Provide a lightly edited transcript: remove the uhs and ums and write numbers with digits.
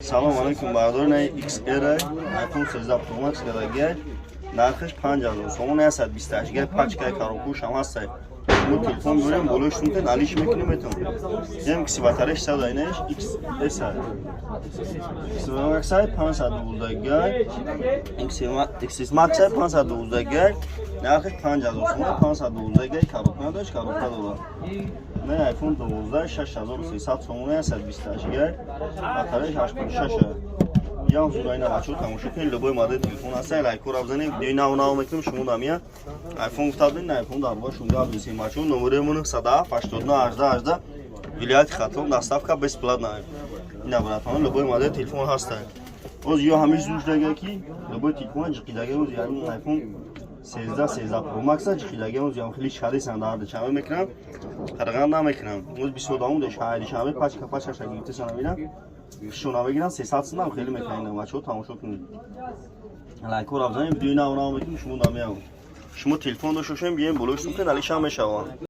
Салом алейкум, бародари. На XR iPhone 13 Pro Max кардагиай, нархаш 5000 сомон, 128 гай, пачкаи коробкуш ҳам ҳастай. Шумо телефон дорем, болои шунте налиш мекунем, метон. Ям киси батареяш сад айнаш XS XS Max 512 гай, XS Max 512 гай, нархаш 5000 сомон, 512 гай, коробка надошт, коробка дорад. Не iPhone 12 6300 сомон, 128 гай, батареяш 86. Ям зурайна, бачо, тамошо кунед, любой модел телефон ҳаста, лайкора бизанед, видеои нав нав мекунем. Шумо дамия iPhone гуфта будед, iPhone дар бораи шумо гап бизанем, бачо. Номерои мо 907 89 18 18, вилояти Хатлон, доставка бесплатна. Ина, братан, любой модел телефон ҳаста. Оз ё ҳамиш зур шудага, ки любой телефон ҷиқидага. Оз яъни iPhone 13, 13 Pro Max ҷиқидага. Оз ям хеле шадисан, дар душанбе мекунам, қараған намекунам. Оз бисёр давом шаҳри душанбе пачка пачкаша гирифтасана мебинам, шуна бигиран, 300 сумам хеле мекунам. Бачаҳо, тамошо кунед, лайкҳоро бизанед, видеои нав нав мекунем. Шумо дамеам, шумо телефон дошта бошем, биёем, болои шумо налишам мешаванд.